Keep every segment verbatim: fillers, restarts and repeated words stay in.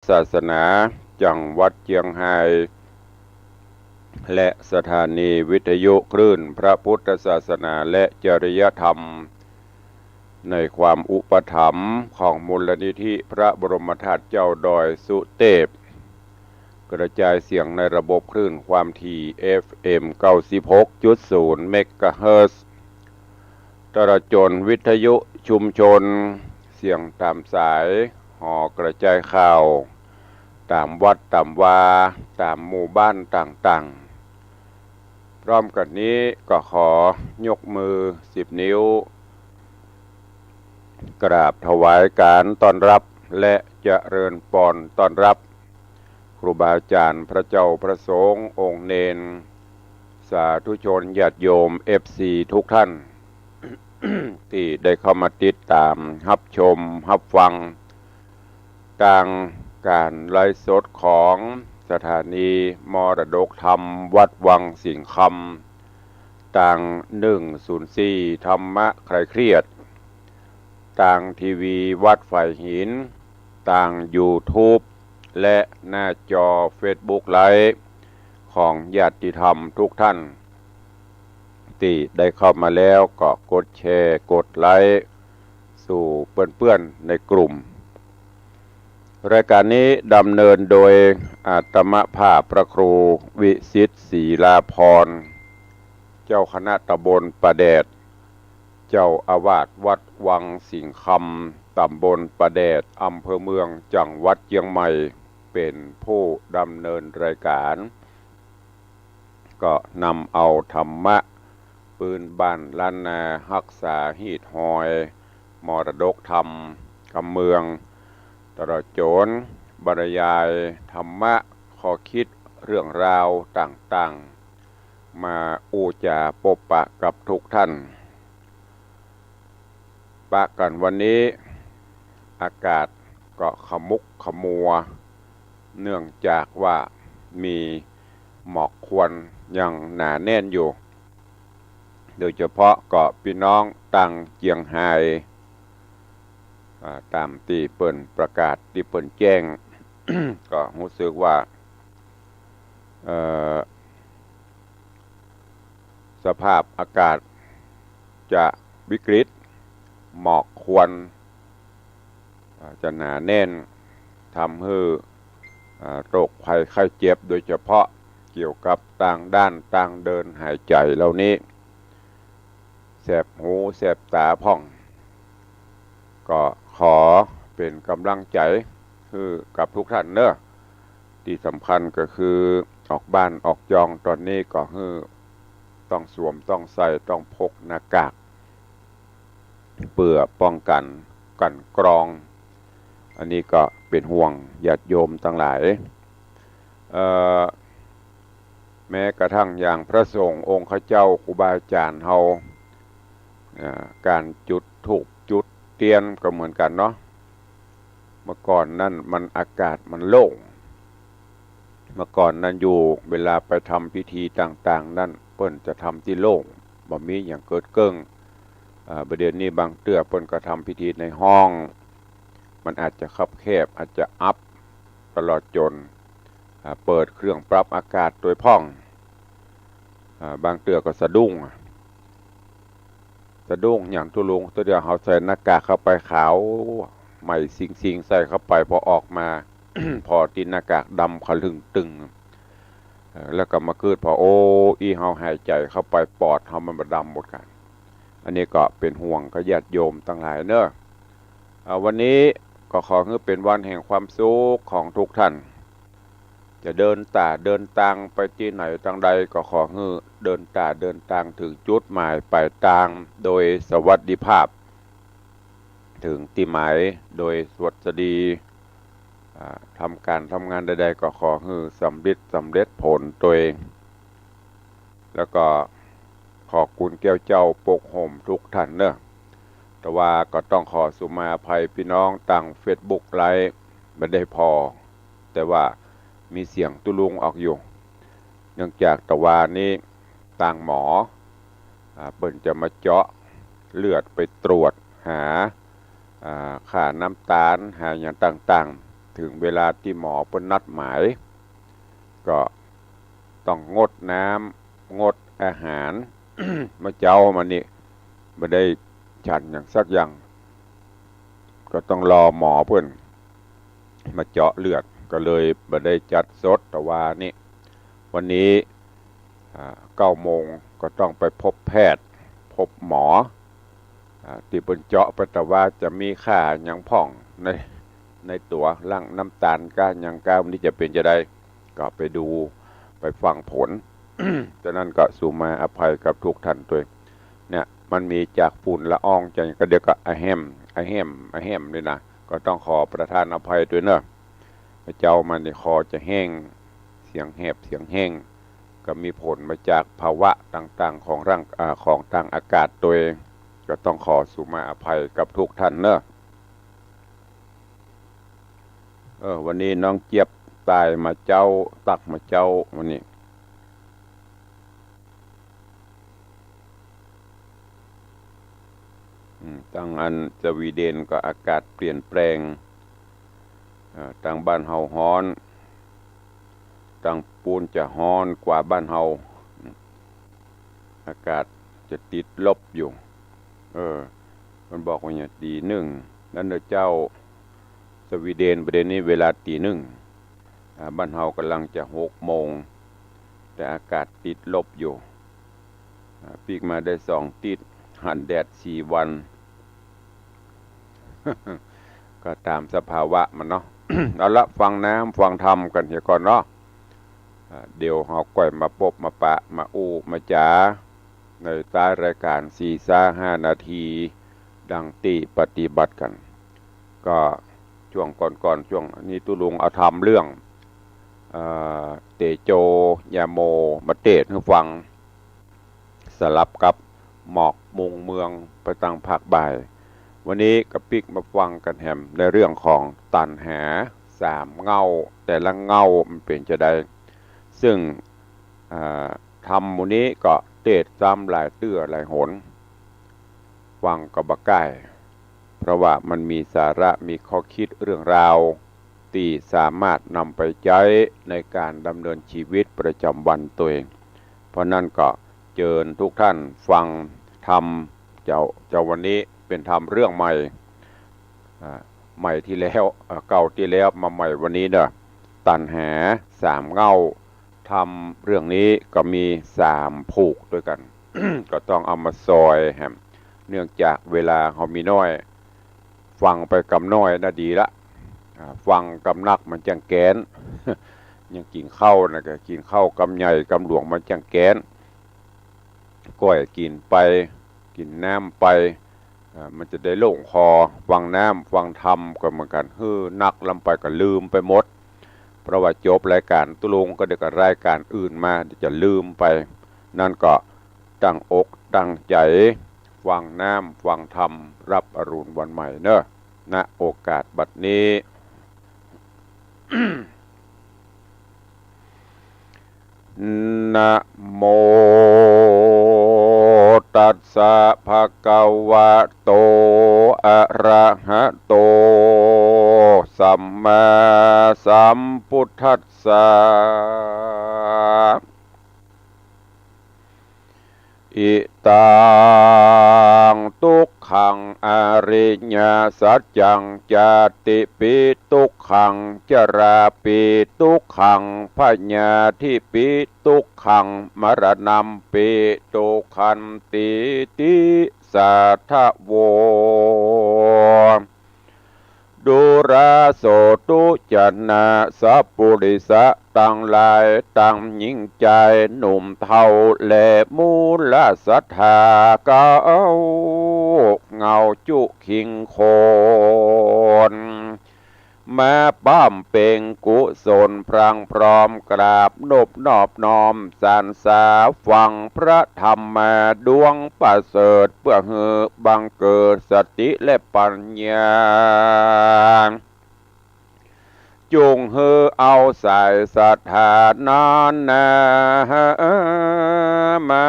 ศาสนา จังหวัดเจียงฮาย และสถานีวิทยุคลื่นพระพุทธศาสนาและจริยธรรม ในความอุปถัมภ์ของมูลนิธิพระบรมธาตุเจ้าดอยสุเตพ กระจายเสียงในระบบคลื่นความถี่ เอฟเอ็ม เก้าสิบหกจุดศูนย์ เมกะเฮิรตซ์ ตลอดจ๋นวิทยุชุมชน เสียงต๋ามสาย หอกระจายข่าว ต๋ามวัดต๋ามวา ต๋ามหมู่บ้านต่างๆ พร้อมกั๋นนี้ก็ขอยกมือสิบนิ้ว กราบถวายการต้อนรับ และเจริญปอนต้อนรับ ครูบาอาจ๋ารย์ พระเจ้าพระสงฆ์ องค์เณร สาธุชน ญาติโยม เอฟซี ทุกท่าน ตี้ได้เข้ามาติดต๋าม ฮับชม ฮับฟัง ตางการไลฟ์สดของสถานีมรดกธรรมวัดวังสิงห์คำ ตาง หนึ่งศูนย์สี่ ธรรมะคลายเครียด ตางทีวีวัดฝายหิน ตางยูทูบ และหน้าจอเฟซบุ๊กไลฟ์ของญาติธรรมทุกท่าน ตี้ได้เข้ามาแล้วก็กดแชร์ กดไลค์ สู่เปื้อนๆ ในกลุ่ม รายการนี้ดำเนินโดยอาตมาภาพพระครูวิสิทธิ์ ศรีลาภรณ์ เจ้าคณะตำบลป่าแดด เจ้าอาวาสวัดวังสิงห์คำ ตำบลป่าแดด อำเภอเมือง จังหวัดเจียงใหม่ เป๋นผู้ดำเนินรายการ ก็นำเอาธรรมะปื้นบ้านล้านนา ฮักษาฮีตฮอยมรดกธรรมกำเมือง ตลอดจ๋นบรรยายธรรมะ ข้อคิด เรื่องราวต่างๆ มาอู้จ๋าปบปะกับทุกท่าน ปะกั๋นวันนี้ อากาศก็ขมุกขมัว เนื่องจากว่ามีหมอกควันยังหนาแน่นอยู่ โดยเฉพาะก็ปี้น้องตางเจียงฮาย อ่า ต๋ามตี้เปิ้นประกาศ ตี้เปิ้นแจ้ง ก็ฮู้สึกว่า เอ่อ สภาพอากาศจะวิกฤต หมอกควัน อ่า จะหนาแน่น ทำหื้อ อ่า โรคภัยไข้เจ็บ โดยเฉพาะเกี่ยวกับตางด้านตางเดินหายใจ๋เหล่านี้ แสบหูแสบต๋าพ่อง ก็ขอเป๋นก๋ำลังใจ๋หื้อกับทุกท่านเนาะ ตี้สำคัญก็คือออกบ้านออกจองต๋อนนี้ก็หื้อต้องสวมต้องใส่ต้องพกหน้ากาก เปื้อป้องกั๋นกลั่นกรอง อันนี้ก็เป๋นห่วงญาติโยมตังหลาย เอ่อ แม้กระทั่งอย่างพระสงฆ์องค์ข้าเจ้าครูบาอาจ๋ารย์เฮา อ่า ก๋านจุดธูปจุดเตียนก็เหมือนกั๋นเนาะ เมื่อก่อนนั้นมันอากาศมันโล่ง เมื่อก่อนนั้นอยู่เวลาไปทำพิธีต่างๆ นั้นเปิ้นจะทำตี้โล่ง บ่มีหยังเกิดเกิ้ง อ่า บ่าเดี่ยวนี้บางเตื้อเปิ้นก็ทำพิธีในห้อง มันอาจจะคับแคบ อาจจะอับ ตลอดจ๋น อ่า เปิดเครื่องปรับอากาศตวยพ่อง อ่า บางเตื้อก็สะดุ้ง สะดุ้งหยังตุ๊ลุง แต่เดี๋ยวเฮาใส่หน้ากากเข้าไปขาวใหม่ซิงๆ ใส่เข้าไป พอออกมา ผ่อตี้หน้ากากดำขะลึงตึง เอ่อ แล้วก็มากึ๊ดผ่อ โอ้ อี้เฮาหายใจ๋เข้าไปปอดเฮามันบ่ดำหมดกั๋น อันนี้ก็เป๋นห่วงกับญาติโยมตังหลายเนาะ อ่า วันนี้ก็ขอหื้อเป๋นวันแห่งความสุขของทุกท่าน จะเดินต๋าเดินตางไปตี้ไหนตางใดก็ขอหื้อเดินต๋าเดินตางเถิงจุดหมายปลายตางโดยสวัสดิภาพ เถิงตี้หมายโดยสวัสดี อ่า ทำก๋านทำงานใดๆ ก็ขอหื้อสำริดสำเร็จผลตวย แล้วก็ขอบคุณแก้วเจ้าปกห่มทุกท่านเนาะ แต่ว่าก็ต้องขอสุมาอภัยปี้น้องตางเฟซบุ๊กไลฟ์บ่ได้ผ่อ แต่ว่ามีเสียงตุ๊ลุงออกอยู่ เนื่องจากตะวานี้ตางหมอ อ่า เปิ้นจะมาเจาะเลือดไปตรวจหา อ่า ค่าน้ำตาล หาหยังต่างๆ เถิงเวลาตี้หมอเปิ้นนัดหมาย ก็ต้องงดน้ำงดอาหาร เมื่อเจ๊ามานี่บ่ได้ฉันหยังสักอย่าง ก็ต้องรอหมอเปิ้นมาเจาะเลือด ก็เลยบ่ได้จัดสด แต่ว่านี่ วันนี้ อ่า เก้าโมงก็ต้องไปพบแพทย์ พบหมอ อ่า ตี้เปิ้นเจาะไป แต่ว่าจะมีค่าหยังพ่องใน ในตั๋วหลั่งน้ำตาลก้าหยังก้า วันนี้จะเป๋นจะใด ก็ไปดู ไปฟังผล ฉะนั้นก็สูมาอภัยกับทุกท่านตวย เนี่ย มันมีจากฝุ่นละออง จากหยังก็เดี๋ยวก็อะแฮม อะแฮม อะแฮมนี่นะ ก็ต้องขอประทานอภัยตวยเนาะ เจ๊ามานี่คอจะแห้ง เสียงแหบ เสียงแห้ง ก็มีผลมาจากภาวะต่างๆ ของร่าง อ่า ของตางอากาศตวย ก็ต้องขอสูมาอภัยกับทุกท่านเนาะ เออ วันนี้น้องเจี๊ยบตายมาเจ๊า ตักมาเจ๊า วันนี้ อืม ตางอันสวีเดนก็อากาศเปลี่ยนแปลง อ่า ตางบ้านเฮาฮ้อน ตางปู๊นจะฮ้อนกว่าบ้านเฮา อากาศจะติดลบอยู่ เออ มันบอกว่าเนี่ย ตี๋นึ่ง นั้นเด้อเจ้า สวีเดนประเดี๋ยวนี้เวลาตี๋นึ่ง อ่า บ้านเฮาก่ำลังจะหกโมง แต่อากาศติดลบอยู่ อ่า ปิ๊กมาได้สองติ๊ด หันแดดสี่วัน ก็ต๋ามสภาวะมันเนาะ เอาละ ฟังน้ำฟังธรรมกั๋นเหียก่อนเนาะ อ่า เดี๋ยวเฮาก่อยมาปบมาปะ มาอู้มาจ๋า ในต๊ายรายก๋านสี่ซาห้านาที ดังตี้ปฏิบัติกั๋น ก็ช่วงก่อนๆ ช่วงนี้ตุ๊ลุงเอาธรรมเรื่อง เอ่อ เตโจยาโมมาเตศน์หื้อฟัง สลับกับหมอกมุงเมืองไปตางภาคบ่าย วันนี้ก็ปิ๊กมาฟังกั๋นแหมในเรื่องของตัณหาสามเง่า แต่ละเง่ามันเป๋นจะใด ซึ่ง อ่า ธรรมหมู่นี้ก็เตศน์ซ้ำหลายเตื้อหลายหน ฟังก็บ่ก้าย เพราะว่ามันมีสาระ มีข้อคิดเรื่องราว ตี้สามารถนำไปใจ๊ในก๋านดำเนินชีวิตประจ๋ำวันตวย เพราะนั้นก็เจิญทุกท่านฟังธรรมเจ้า เจ้าวันนี้เป๋นธรรมเรื่องใหม่ อ่า ใหม่ตี้แล้ว อ่า เก่าตี้แล้ว มาใหม่วันนี้เนาะ ตัณหาสามเง่า ธรรมเรื่องนี้ก็มีสามผูกตวยกั๋น ก็ต้องเอามาซอยแหม เนื่องจากเวลาเฮามีน้อย ฟังไปกำน้อยน่ะดีละ อ่า ฟังกำนักมันจั้งแก๊น ยังกิ๋นข้าวน่ะก็กิ๋นข้าวกำใหญ่กำหลวงมันจั้งแก๊น ก้อยกิ๋นไป กิ๋นน้ำไป อ่า มันจะได้โล่งคอ ฟังน้ำฟังธรรมก็เหมือนกั๋น หื้อนักล้ำไปก็ลืมไปหมด เพราะว่าจบรายก๋านตุ๊ลุงก็เดี๋ยวก็รายก๋านอื่นมา เดี๋ยวจะลืมไป นั้นก็ตั้งอกตั้งใจ๋ ฟังน้ำฟังธรรม รับอรุณวันใหม่เนาะ ณ โอกาสบัดนี้ นะโมตัสสะ ภะคะวะโต อะระหะโต สัมมาสัมพุทธัสสะ อิตัง ทุกขัง อริยสัจจัง ชาติปิ ทุกขัง ชราปิ ทุกขัง พยาธิปิ ทุกขัง มรณัมปิ ทุกขันติ ติ สัทธะโว ดูราโสตุ จะนะ สัพปุริสะตังหลาย ตังญิงจายหนุ่มเฒ่า และหมู่ละสัตถาเก้า เงาจุคิงคน มาบำเพ็งกุศลพลางพร้อม กราบนบนอบน้อมสรรเสริญฟังพระธรรมมาดวงประเสริฐ เพื่อหื้อบังเกิดสติและปัญญา จุ่งหื้อเอาสายศรัทธานั้นนา มา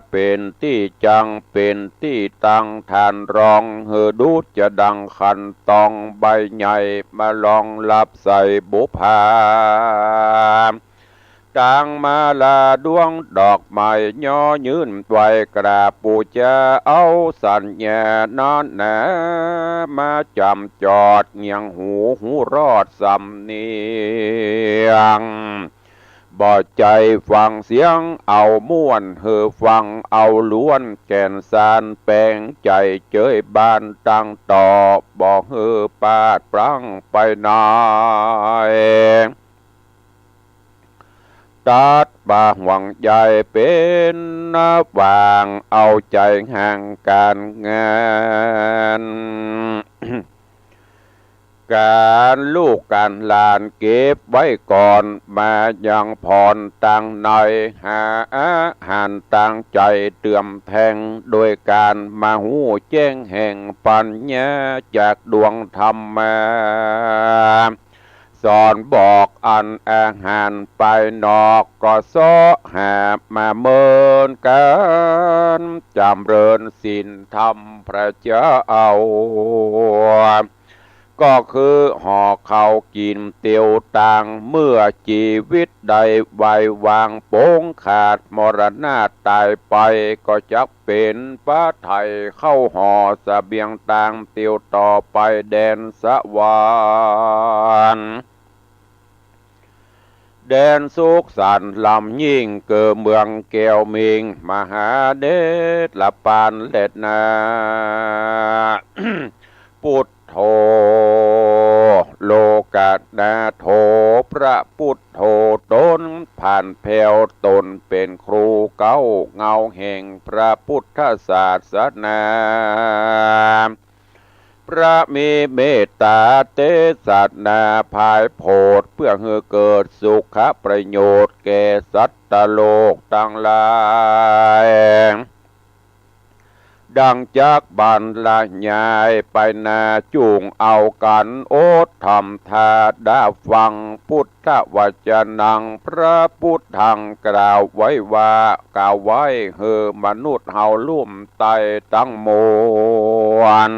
เป๋นตี้จังเป๋นตี้ตั้ง ต้านรองหื้อดุจจะดั่งขันตอง ใบใหญ่มารองฮับใส่บุปผา ตังมาลาดวงดอกไม้ ย่อยื่นไหว้กราบปู๋จา เอาสัญญานั้นนา มาจ๋ำจอดเงี่ยงหู ฮู้รอดสำเนียง บ่ใจ้ฟังเสียงเอาม่วน หื้อฟังเอาล้วน แก่นสารแป๋งใจ๋เจยบานตั้งต่อ บ่หื้อปาดปลั้งไปไหน ตัดบ่ห่วงใยเป๋นหว่าง เอาใจ๋ห่างก๋านงาน ก๋านลูกก๋านหลานเก็บไว้ก่อน มายังผ่อนตังใน หาอาหารตังใจ๋เติมแทง โดยก๋านมาฮู้แจ้งแห่งปัญญา จากดวงธรรมา สอนบอกอันอาหารปายนอก ก็เซาะหามาเหมือนกั๋น จ๋ำเริญศีลธรรมพระเจ้า ก็คือห่อข้าวกิ๋นเตียวตาง เมื่อจีวิตได้วายวาง ปงขาดมรณะต๋ายไป ก็จักเป๋นพระไถ่ข้าวห่อเสบียงตาง เตียวต่อไปแดนสวรรค์ แดนสุขสันต์ล้ำยิ่ง เกิดเมืองแก้วมิ่ง มหาเดชละปานแลนา พุทโธ โลกนาโถ พระพุทโธต๋นผ่านแผ้ว ต๋นเป๋นครูเก๊า เงาแห่งพระพุทธศาสนา พระมีเมตต๋าเตสนาผายโผด เพื่อหื้อเกิดสุขประโยชน์แก่สัตว์โลกตังหลาย ดังจักบรรยายไปนา จุ่งเอากั๋นอดถ้ำทาดาฟัง พุทธวจนัง พระพุทธังกล่าวไว้ว่า กล่าวไว้หื้อมนุษย์เฮาลุ่มไต้ตังมวล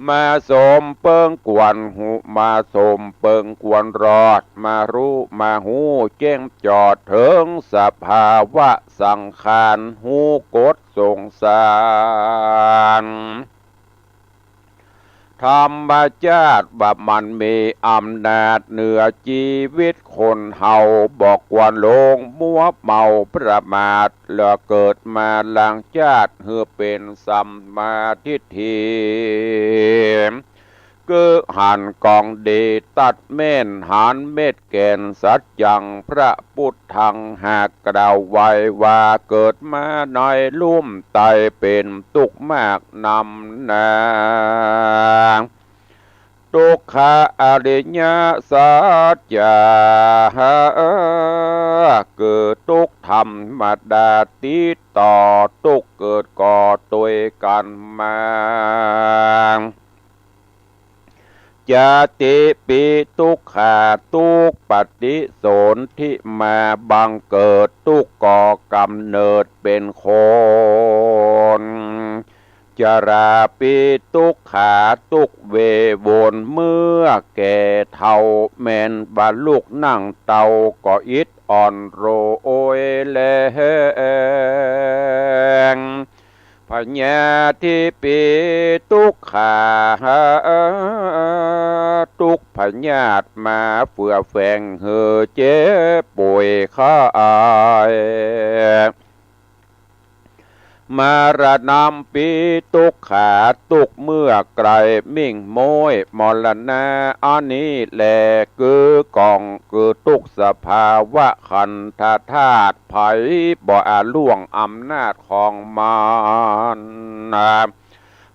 มาสมเปิงควรฮู้ มาสมเปิงควรรอด มาฮู้ มาฮู้แจ้งจอดเถิงสภาวะสังขาร ฮู้กฎสงสาร ธรรมชาติว่ามันมีอำนาจเหนือจีวิตคนเฮา บ่ควรหลงมัวเมาประมาท ละเกิดมาหลังชาติหื้อเป๋นสัมมาทิฏฐิ คือหันกองดีตัดแม่น หันเม็ดแก่นสัจจัง พระพุทธังหากกล่าวไว้ว่า เกิดมาในลุ่มไต้เป๋นตุ๊กข์มากนำนา ทุกขะอริยสัจจะ คือตุ๊กข์ธรรมดาติดต่อ ตุ๊กข์เกิดก่อตวยกั๋นมา จาติปิ ตุ๊กขา ตุ๊กข์ปฏิสนธิมาบังเกิด ตุ๊กข์ก่อกำเนิดเป๋นคน จราปิ ตุ๊กขา ตุ๊กข์เววนเมื่อแก่เฒ่า แม่นบ่ลุกนั่งเต้าก็อิดอ่อนโรยแรง พยาธิปิ ตุ๊กขา ตุ๊กข์พยาธิมาเฟื่อแฝงหื้อเจ็บป่วยไข้ มรณัมปิ ตุ๊กขา ตุ๊กข์เมื่อใก้มิ่งโม้ยมรณะ อันนี้แล คือกอง คือตุ๊กข์สภาวะขันธธาตุ ใผบ่อาจล่วงอำนาจของมัน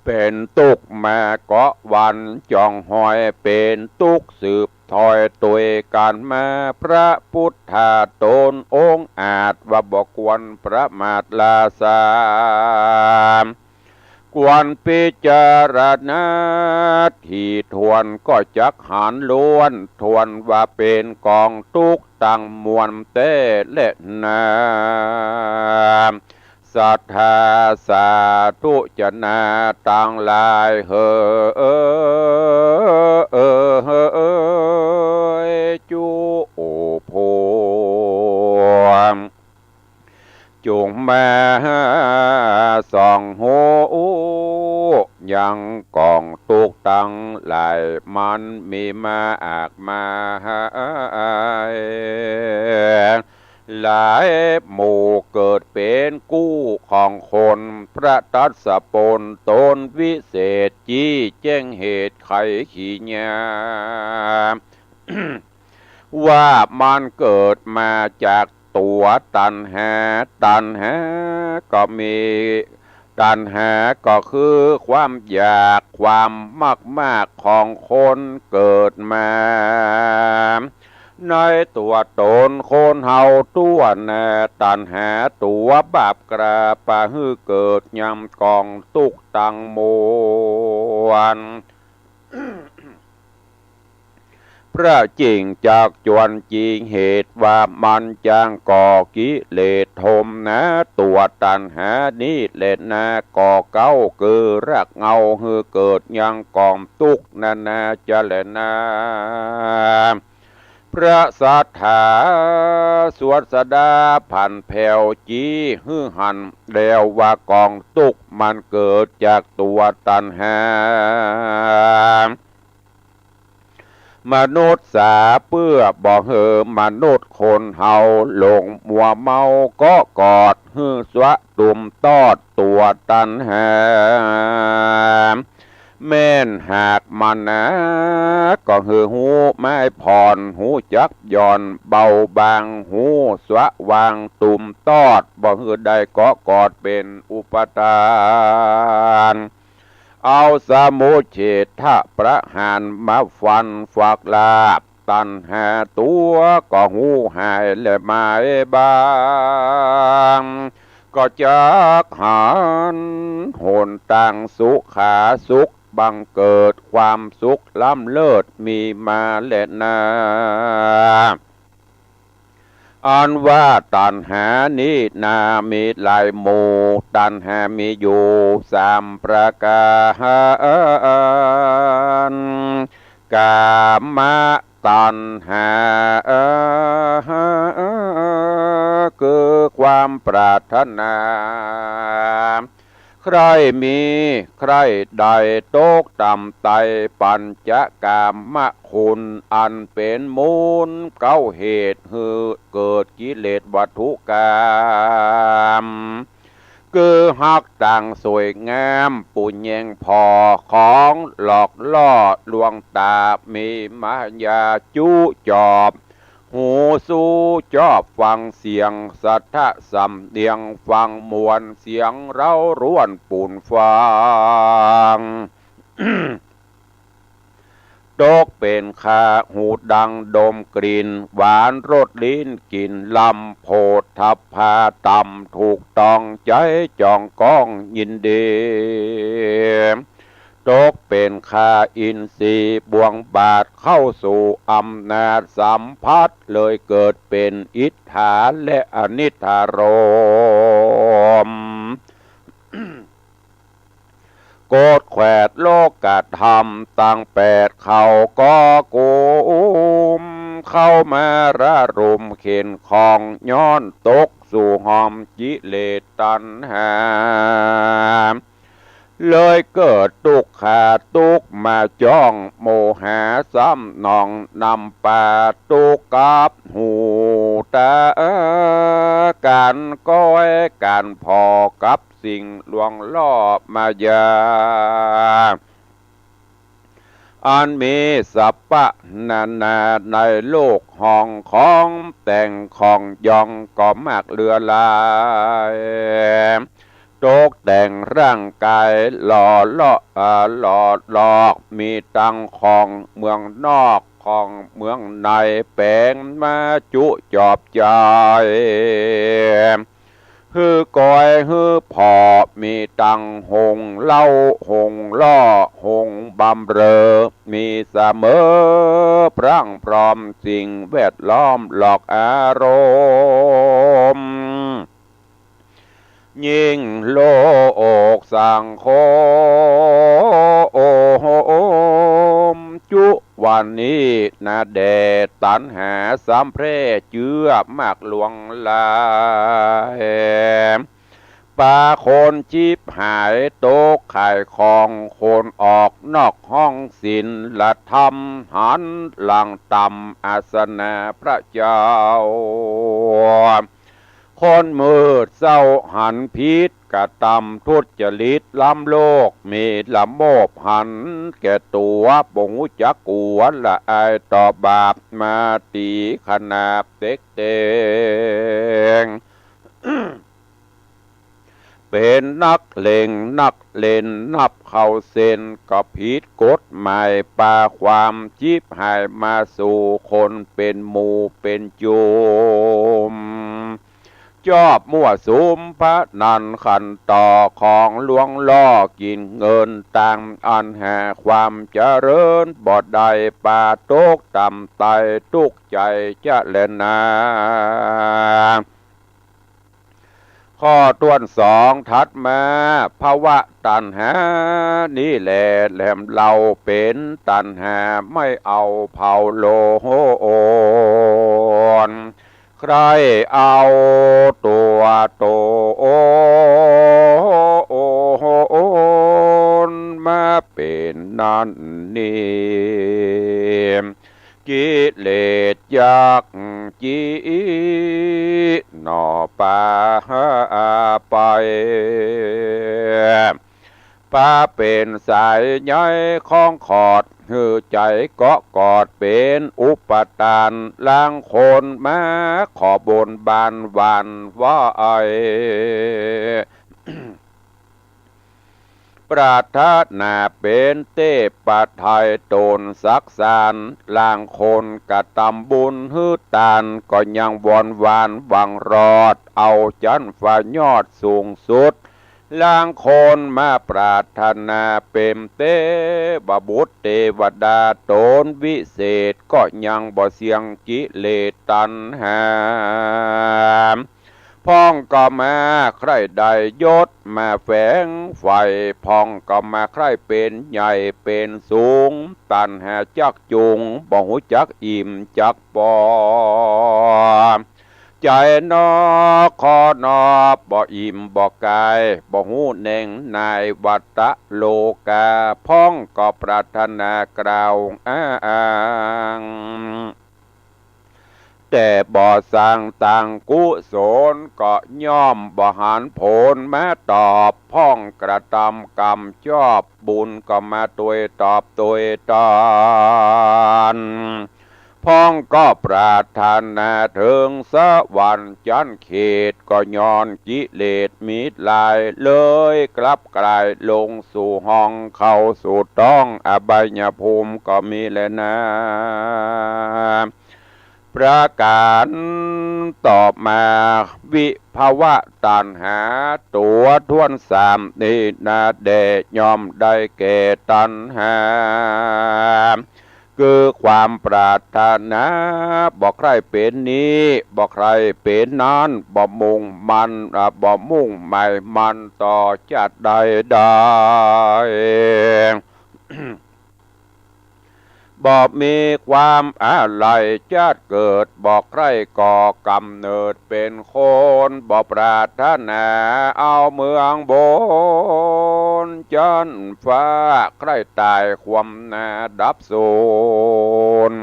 เป๋นตุ๊กข์มาเกาะวันจ๋องหอย เป๋นตุ๊กข์สืบทอยตวยกั๋นมา พระพุทธาต๋นองค์อาจว่าบ่ควรประมาทลาซา ควรพิจารณาถี่ถ้วน ก็จักหันล้วนถ้วนว่าเป๋นก๋องตุ๊กข์ตังมวลแต๊แลนา ศรัทธาสาธุจนะตังหลายเหย จุ โอ้ พวก จุ่งมาส่องฮู้ ยังก๋องตุ๊กข์ตังหลาย มันมีมากมาย หลายหมู่เกิดเป๋นกู้ของคน พระทัสสะปนต๋นวิเศษ จี้แจ้งเหตุไขกิริยา ว่ามันเกิดมาจากตั๋วตัณหา ตัณหาก็มี ตัณหาก็คือความอยาก ความมากๆ ของคนเกิดมา ในตั๋วต๋นคนเฮาตั๋วนา ตัณหาตั๋วบาปกล้า ปะหื้อเกิดยังก๋องตุ๊กข์ตังมวล พระจิ่งจักจวนจีเหตุว่ามันจางก่อกิเลสทมนา ตั๋วตัณหานี้แลนา ก่อเก๊าคือรากเหง้าหื้อเกิดยังก๋องตุ๊กข์นานาจะแลนา พระศาสดาสวดสดาผันแผวจี้หื้อหันแล้วว่าก๋องตุ๊กข์มันเกิดจากตั๋วตัณหา มนุษย์สาเปื้อบ่หื้อมนุษย์คนเฮาหลงมัวเมาเกาะกอดหื้อสวะตุ่มตอดตั๋วตัณหา แม่นหากมันหนาก็หื้อฮู้ไม้ผ่อน ฮู้จักหย่อนเบาบาง ฮู้สวะวางตุ่มตอด บ่หื้อได้เกาะกอดเป๋นอุปาทาน เอาสมุจเฉทประหารมาฟันฝักราก ตัณหาตั๋วก็ฮู้หายและหมายบาง ก็จักหันหนตางสุขาสุข บังเกิดความสุขล้ำเลิศมีมาแลนา อันว่าตัณหานี้นามีหลายหมู่ ตัณหามีอยู่สามประก๋าน กามตัณหา คือความปรารถนา ใคร่มี ใคร่ได้ ตกต่ำไต่ปัญจกามคุณ อันเป๋นมูลเก๊าเหตุหื้อเกิดกิเลสวัตถุกาม คือฮักตางสวยงาม ปูแยงผ่อของหลอกล่อลวงต๋า มีมายาจุจอบ หูสูจอบฟังเสียง สัทธะสำเนียงฟังม่วน เสียงเร้าร้วนปูนฟัง ตกเป๋นข้าหูดังดมกลิ่น หวานรสลิ้นกิ๋นลำโผฏฐัพพะต่ำ ถูกต้องใจ๋จองก้องยินดี ตกเป๋นข้าอินทรีย์บ่วงบาทเข้าสู่อำนาจสัมผัส เลยเกิดเป๋นอิทธาและอนิทธารมณ์ กฎแขวดโลกธรรมตังแปดเขาก็กุม เข้ามาระรุมเข็ญข้อง ย้อนตกสู่ห้อมกิเลสตัณหา เลยเกิดตุ๊กขะตุ๊กข์มาจ้อง โมหะซ้ำนองนำปาตุ๊กข์กับหูต๋า ก๋านก้อยก๋านผ่อกับสิ่งลวงล่อมายา อันมีสัพพะนานาในโลก ห้องของแต่งของยองก็มากเหลือหลาย ตกแต่งร่างก๋ายหล่อเลาะ อ่า หล่อหลอก มีตังของเมืองนอก ของเมืองใน แป๋งมาจุจอบใจ๋ หื้อกอยหื้อผ่อ มีตังหงเล้าหงล่อหงบำเรอ มีเสมอพรั่งพร้อมสิ่งแวดล้อมหลอกอารมณ์ ยิ่งโลกสังคม จุวันนี้นาแด่ ตัณหาสำแพร่เจื้อมากลวงหลาย ปาคนฉิบหายตกข่ายของคนออกนอกห้องศีลธรรม หันหลังต่ำอาสนะพระเจ้า คนมืดเศร้าหันผิดกระตำทุจริตล้ำโลก มีละโมบหันแก่ตั๋ว บ่ฮู้จักกั๋วละอายต่อบาป มาตี๋ขนาบเต็กเตง เป๋นนักเล่งนักเล่นนับเข้าเส้น ก็ผิดกฎหมาย ปาความฉิบหายมาสู่คนเป๋นหมู่เป๋นจุม จอบมั่วสุมพนันขันต่อของลวงล่อ กิ๋นเงินตังอันหาความเจริญบ่ได้ ปาตกต่ำต๋ายตุ๊กข์ใจ๋จะแลนา ข้อถ้วนสองถัดมา ภวะตัณหานี้แล แหลมเล่าเป๋นตัณหา ไม่เอาเผาโลน ใคร่เอาตั๋วต๋นมาเป๋นนั้นนี้ กิเลสยักษ์จิหน่อปาไป ปาเป๋นสายใยคล้องขอด หื้อใจ๋เกาะกอดเป๋นอุปทาน ลางคนมาขอบนบานหวั่นไหว ปรารถนาเป๋นเตพไทยต๋นสักสาน ลางคนกระตำบุญหื้อตาน ก็ยังวอนหวานหวังรอด เอาจั้นฟ้ายอดสูงสุด ลางคนมาปรารถนาเป๋นเตวบุตรเตวดาต๋นวิเศษ ก็ยังบ่เสี้ยงกิเลสตัณหา พ่องก็มาใคร่ได้ยศมาแฝงใฝ่ พ่องก็มาใคร่เป๋นใหญ่เป๋นสูง ตัณหาจักจูง บ่ฮู้จักอิ่มจักปอ ใจ๋นอขอนอ บ่อิ่มบ่กาย บ่ฮู้แหน่งนายวัตตะโลกา พ่องก็ปรารถนากล่าวอ้าง แต่บ่สร้างตังกุศล ก็ย่อมบ่หันผลมาตอบ พ่องกระตำกรรมจอบ บุญก็มาตวยตอบตวยตาน พ่องก็ปรารถนาเถิงสวรรค์จั้นเขต ก็ย้อนกิเลสมิตรลาย เลยกลับกลายลงสู่ห้อง เข้าสู่ต๊องอบายภูมิก็มีแลนา ประก๋านต่อมา วิภวะตัณหาตั๋วถ้วนสามนี้นาแด่ ย่อมได้แก่ตัณหา คือความปรารถนา บ่ใคร่เป๋นนี้ บ่ใคร่เป๋นนั้น บ่มุ่งมั่น อ่ะ บ่มุ่งหมายมั่นต่อจะได้ได้ บ่มีความอาลัยจะเกิด บ่ใคร่ก่อกำเนิดเป๋นคน บ่ปรารถนาเอาเมืองบนจั้นฟ้า ใคร่ต๋ายความหน้าดับสูญ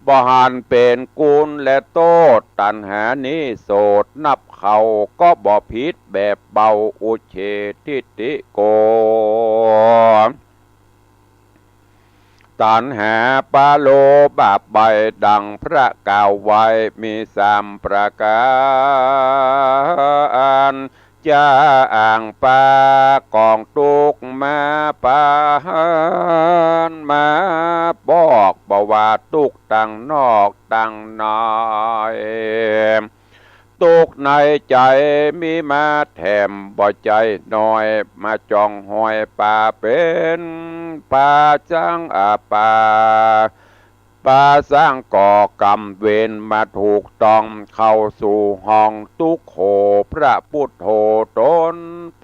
บ่หันเป๋นกุณและโต้ษ ตัณหานี้โสดนับเข้า ก็บ่ผิดแบบเบา อุจเฉททิฏฐิโก ตัณหาปะโลภะใบ้ ดังพระกล่าวไว้มีสามประก๋าน จะอ้างปากองตุ๊กข์มาปานมาบอก บ่ว่าตุ๊กข์ตังนอกตังใน ตุ๊กข์ในใจ๋มีมาแถมบ่ใจ้น้อย มาจ้องฮอยป๋าเป๋น ป๋าสร้างอาป๋า ป๋าสร้างก่อกรรมเวรมาถูกต้อง เข้าสู่ห้องตุ๊กข์โห พระพุทโธต๋น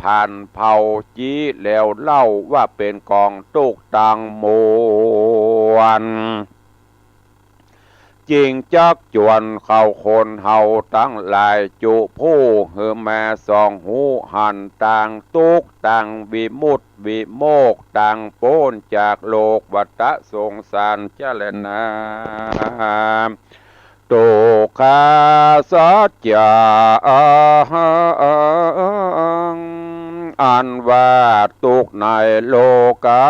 ผ่านเผ่าจีแล้วเล่า ว่าเป๋นกองตุ๊กข์ตังมวล จึงจักจวนเข้าคนเฮาตังหลาย จุผู้หื้อมาส่องฮู้หันตางตุ๊กข์ ตางวิมุตติวิโมกข์ ตางป๊นจากโลกวัฏสงสารจะแลนา ตุ๊กขาสัจจัง อันว่าตุ๊กข์ในโลกั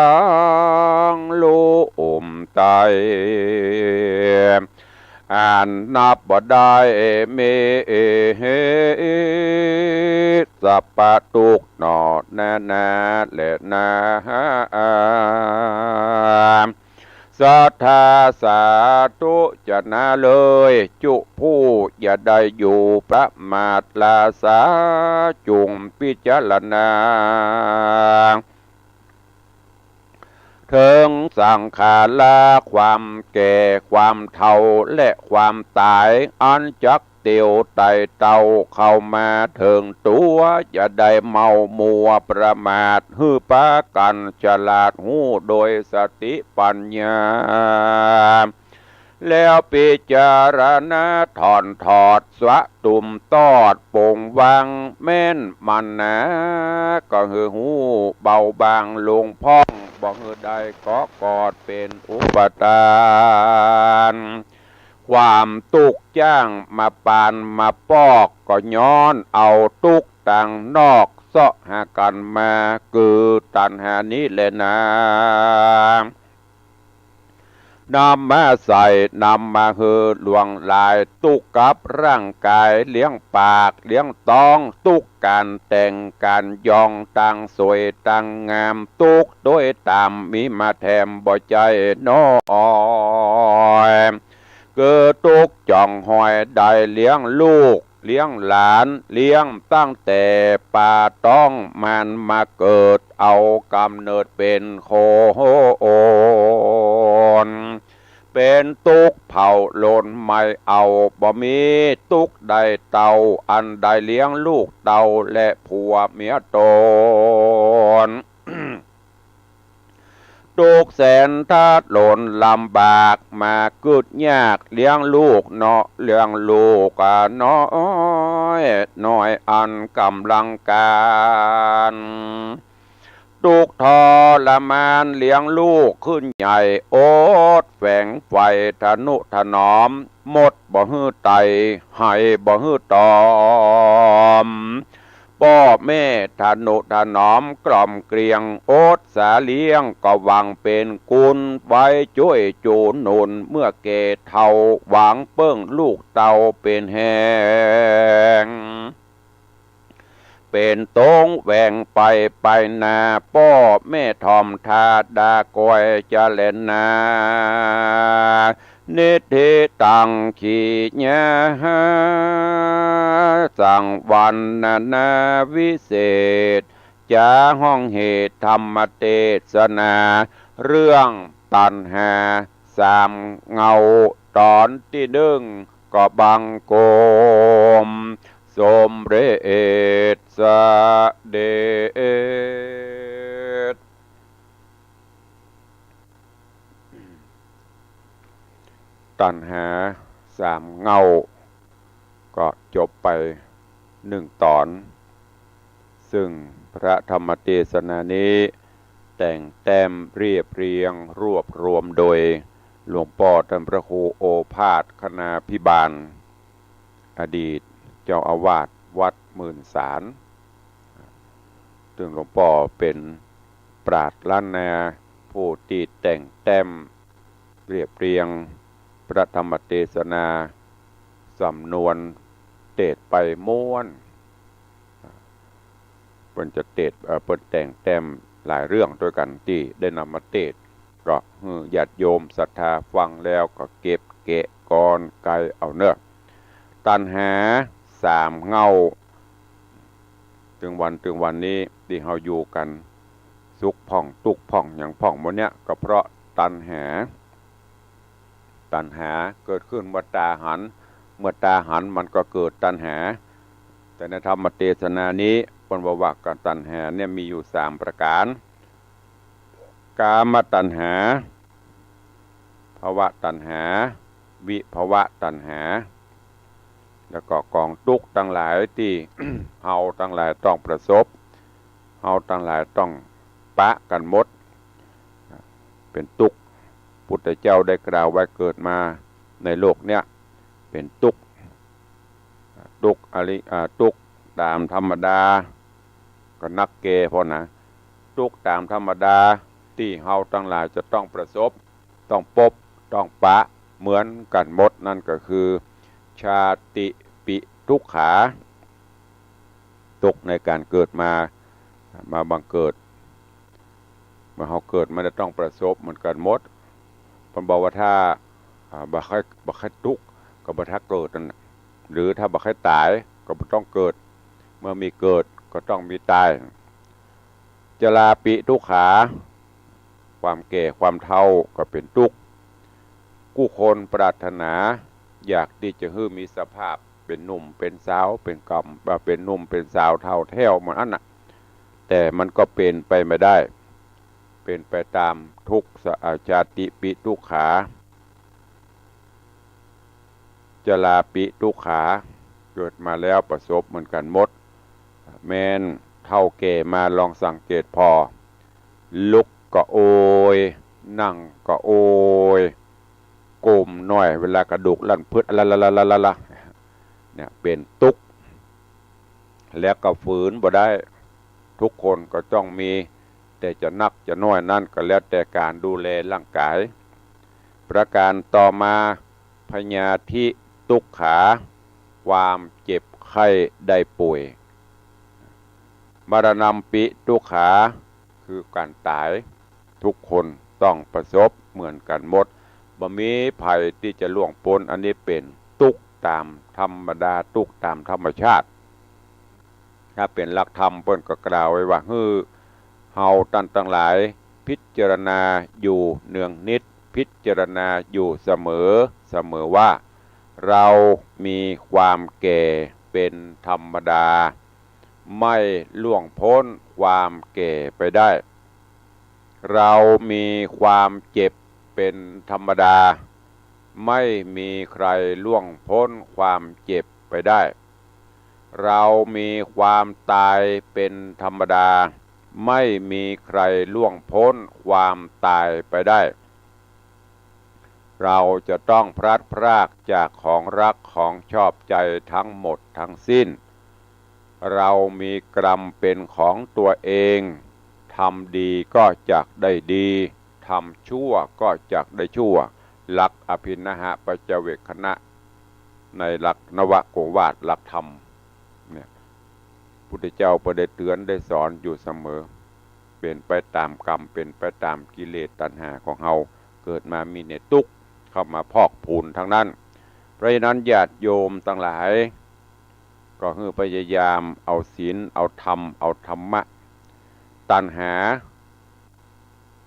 งลุ่มไต้ อันนับบ่ได้มีสัพพะตุ๊กข์หนอนานาแลนา สัทธาสาธุจะนาเลย จุผู้อย่าได้อยู่ประมาทลาสา จุ่งพิจารณา เถิงสังขารา ความแก่ ความเฒ่า และความต๋าย อันจักเตียวไต่เต้าเข้ามาเถิงตั๋ว อย่าได้เมามัวประมาท หื้อปากั๋นฉลาดฮู้โดยสติปัญญา แล้วพิจารณาถ่อนถอด สะตุมตอด ปงวางแม่นมั่นหนา ก็หื้อฮู้เบาบางลงพ่อง บ่หื้อได้เกาะกอดเป๋นอุปาทาน ความตุ๊กข์จ้างมาปานมาปอก ก็ย้อนเอาตุ๊กข์ตางนอกเซาะหากั๋นมา คือตัณหานี้แลนา นำมาใส่ นำมาหื้อหลวงหลาย ตุ๊กข์กับร่างก๋าย เลี้ยงปาก เลี้ยงต๊อง ตุ๊กข์ก๋านแต่งก๋านยอง ตางสวยตางงาม ตุ๊กข์โดยต๋ามมีมาแถมบ่ใจ้น้อย คือตุ๊กข์จ้องฮอยได้เลี้ยงลูก เลี้ยงหลาน เลี้ยงตั้งแต่ปาต๊องมานมาเกิด เอาก๋ำเนิดเป๋นคน เป๋นตุ๊กข์เผาหล่นไหม้เอา บ่มีตุ๊กข์ได้เต้า อันได้เลี้ยงลูกเต้าและผัวเมียต๋น ตุ๊กข์แสนทาดหล่นลำบาก มากึ๊ดยากเลี้ยงลูกเนาะ เลี้ยงลูกอะน้อย น้อยอันก๋ำลังก๋าน ตุ๊กข์ทรมานเลี้ยงลูกขึ้นใหญ่ อดแฝงใฝ่ทะนุถนอม มดบ่หื้อไต่ ไหบ่หื้อตอม ป้อแม่ทะนุถนอมกล่อมเกลี้ยง อดสาเลี้ยงก็หวังเป๋นกุณ ไว้จ้วยจูหนุน เมื่อแก่เฒ่าหวังเปิ้งลูกเต้าเป๋นแฮง เป๋นต๋งแหว่งไปไปนา ป้อแม่ถ่อมทาดาก้อยจะแลนา นิทธิตังขีญา สังวรรณนาวิเศษ จาห้องเหตุธรรมเตสนา เรื่องตัณหาสามเงา ต๋อนตี้นึ่ง ก็บังคมสมเร็จเสด็จ ตัณหาสามเงา ก็จบไปนึ่งต๋อน ซึ่งพระธรรมเตสนานี้แต่งแต้มเรียบเรียงรวบรวมโดยหลวงป้อต้านพระครูโอภาสคณาภิบาล อดีตเจ้าอาวาสวัดหมื่นสาร ซึ่งหลวงป้อเป๋นปราชญ์ล้านนา ผู้ตี้แต่งแต้มเรียบเรียงพระธรรมเตสนา สำนวนเตสน์ไปม้วน เปิ้นจะเตสน์ เอ่อ เปิ้นแต่งแต้มหลายเรื่องตวยกั๋นตี้ได้นำมาเตสน์ ก็หื้อญาติโยมศรัทธาฟังแล้วก็เก็บแกะกรอนไกเอาเนาะ ตัณหา สามเง้า เถิงวัน เถิงวันนี้ตี้เฮาอยู่กั๋น สุขพ่อง ตุ๊กข์พ่อง หยังพ่องหมดเนี้ย ก็เพราะตัณหา ตัณหาเกิดขึ้นเมื่อต๋าหัน เมื่อต๋าหันมันก็เกิดตัณหา แต่ในธรรมเตสนานี้เปิ้นว่า ว่ากั๋นตัณหาเนี่ยมีอยู่สามประก๋าน กามตัณหา ภวตัณหา วิภวตัณหา แล้วก็ก๋องตุ๊กข์ตังหลายตี้ เฮาตังหลายต้องประสบ เฮาตังหลายต้องปะกั๋นหมด เป๋นตุ๊กข์ พุทธเจ้าได้กล่าวไว้ เกิดมาในโลกเนี้ยเป๋นตุ๊กข์ ตุ๊กข์อริ อ่า ตุ๊กข์ต๋ามธรรมดา ก็นักแก่พอนะ ตุ๊กข์ต๋ามธรรมดาตี้เฮาตังหลายจะต้องประสบ ต้องปบ ต้องปะเหมือนกั๋นหมด นั้นก็คือ ชาติปิทุกขา ตุ๊กข์ในก๋านเกิดมา มาบังเกิด เมื่อเฮาเกิดมาแล้วต้องประสบเหมือนกั๋นหมด เปิ้นบอกว่าถ้า อ่า บ่ใค่ บ่ใค่ตุ๊กข์ ก็บ่ถ้าเกิดนั่นน่ะ หรือถ้าบ่ใค่ต๋าย ก็บ่ต้องเกิด เมื่อมีเกิด ก็ต้องมีต๋าย จราปิทุกขา ความแก่ความเฒ่าก็เป๋นตุ๊กข์ กู้คนปรารถนาอยากตี้จะหื้อมีสภาพเป๋นหนุ่มเป๋นสาว เป๋นกำ เป๋นหนุ่มเป๋นสาวเฒ่าแถ้วหมดอั้นน่ะ แต่มันก็เป๋นไปบ่ได้ เป๋นไปต๋ามทุกข์ สะ อ่า ชาติปิทุกขา จราปิทุกขา เกิดมาแล้วประสบเหมือนกั๋นหมด แม่นเฒ่าแก่มาลองสังเกตผ่อ ลุกก็โอย นั่งก็โอย ก้มหน้อย เวลากระดูกลั่นพึด อะละละละละละละ เนี่ย เป๋นตุ๊กข์ แล้วก็ฝืนบ่ได้ ทุกคนก็ต้องมี แต่จะนักจะน้อยนั้นก็แล้วแต่ก๋านดูแลร่างก๋าย ประก๋านต่อมา พยาธิทุกขา ความเจ็บไข้ได้ป่วย มรณัมปิทุกขา คือก๋านต๋าย ทุกคนต้องประสบเหมือนกั๋นหมด บ่มีใผตี้จะล่วงป๊น อันนี้เป๋นตุ๊กข์ต๋ามธรรมดา ตุ๊กข์ต๋ามธรรมชาติ ถ้าเป๋นหลักธรรมเปิ้นก็กล่าวไว้ว่า หื้อเฮาต้านตังหลายพิจารณาอยู่เนืองนิด พิจารณาอยู่เสมอ เสมอว่า เรามีความแก่เป๋นธรรมดา ไม่ล่วงป๊นความแก่ไปได้ เรามีความเจ็บเป๋นธรรมดา ไม่มีใครล่วงป๊นความเจ็บไปได้ เรามีความต๋ายเป๋นธรรมดา ไม่มีใครล่วงป๊นความต๋ายไปได้ เราจะต้องพลัดพรากจากของรักของชอบใจทั้งหมดทั้งสิ้น เรามีกรรมเป๋นของตัวเอง ทำดีก็จักได้ดี ทำชั่วก็จักได้ชั่ว หลักอภิณหปัจจเวกขณะ ในหลักนวโกวาท หลักธรรมเนี่ย พุทธเจ้าเปิ้นได้เตื๋อนได้สอนอยู่เสมอ เป๋นไปต๋ามกรรม เป๋นไปต๋ามกิเลสตัณหาของเฮา เกิดมามีแต่ตุ๊กข์เข้ามาพอกพูนตังนั้น เพราะฉะนั้นญาติโยมตังหลาย ก็หื้อพยายามเอาศีล เอาธรรม เอาธรรมะ ตัณหา